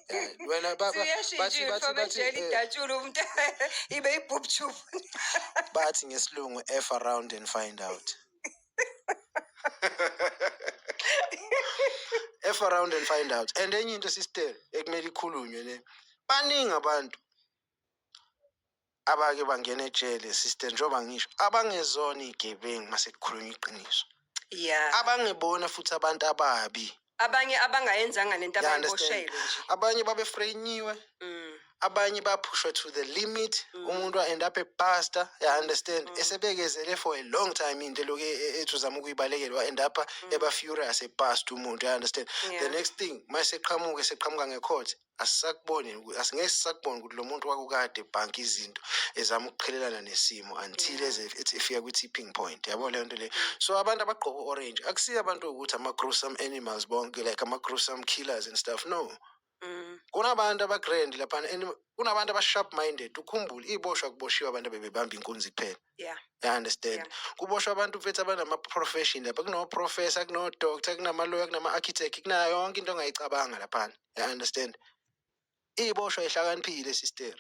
Yeah, wena Siyashintsha bathi i-uniform bathi ejele idatshulwe umuntu ibe i-boob tube. Bathi ngesilungu, "F around and find out." F around and find out. And enye into, sister, ekumele ikhulunywe le, baningi abantu abake bangena ejele, sister, njengoba ngisho, abangezona iy'gebengu mase kukhulunywa iqiniso, abangebona futhi abantu ababi. Abanye abangayenzanga lento You understand? abayiboshelwe nje. Abanye babefreyinyiwe, abanye baphushwa to the limit, umuntu wa-end up ebhasta, you understand, esebekezele for a long time into eloku ethi uzama ukuyibalekela, wa-end up eba furious, ebhasta umuntu, you understand? The next thing, mayeseqhamuka, eseqhamuka ngecourt, asisakuboni, asingeke sisakubona ukuthi lo muntu kwakukade ebhanka izinto, ezama ukuqhelelana nesimo until eze ethi efika kwi-tipping point, yabo leyo nto leyo. So abantu abagqoka u-orange akusiyo abantu ukuthi ama-gruesome animals bonke, like ama-gruesome killers and stuff, no. Kunabantu abagrand laphana and kunabantu aba-sharp minded. Ukhumbule, iy'boshwa kuboshiwe abantu abebebamba inkunzi kuphela, you understand? Yeah. Kuboshwa abantu mfethu abanama-profession lapha, kuno-professor, kuno-doctor, kunama-lawyer, kunama-architect, kunayo yonke into ongayicabanga laphana, you understand? Iy'boshwa yihlakaniphile, sister.